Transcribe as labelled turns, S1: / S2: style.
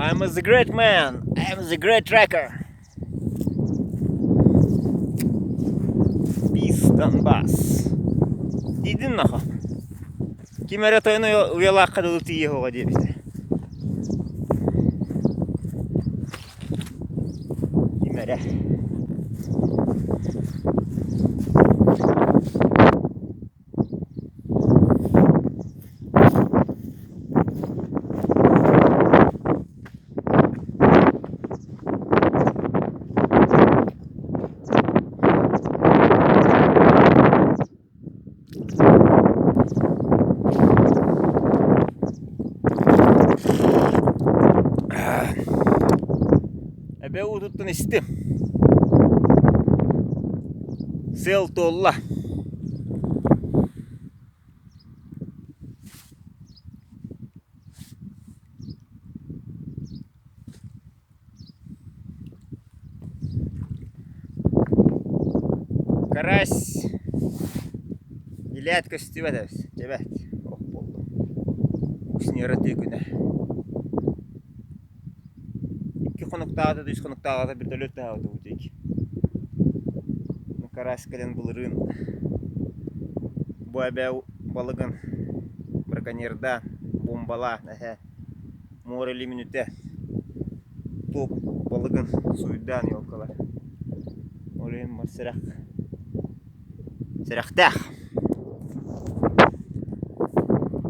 S1: I'm the great man, I'm the great tracker. Peace, Донбасс. Тиийдин нахо. Ким эрэ тойон уйалаахха дылы тиийиэ суоҕа диэбитэ. Ким эрэ. Эбэ уутуттан истим. Сыал туолла. Карась илээт көстүбэт эбит, дьэбэт ох буоллум. Снера түөкүнэ. Икки хонуктааҕыта да үс хонуктааҕыта вертолет таһаабыта бу диэки. Карась кэлэн былырыын бу эбээ балыгын браконьердаан, бомбалаан эһэ муора илиминитэ туоп балыгын суйдаан елкалар. Ол иһин сэрэх сэрэхтээх.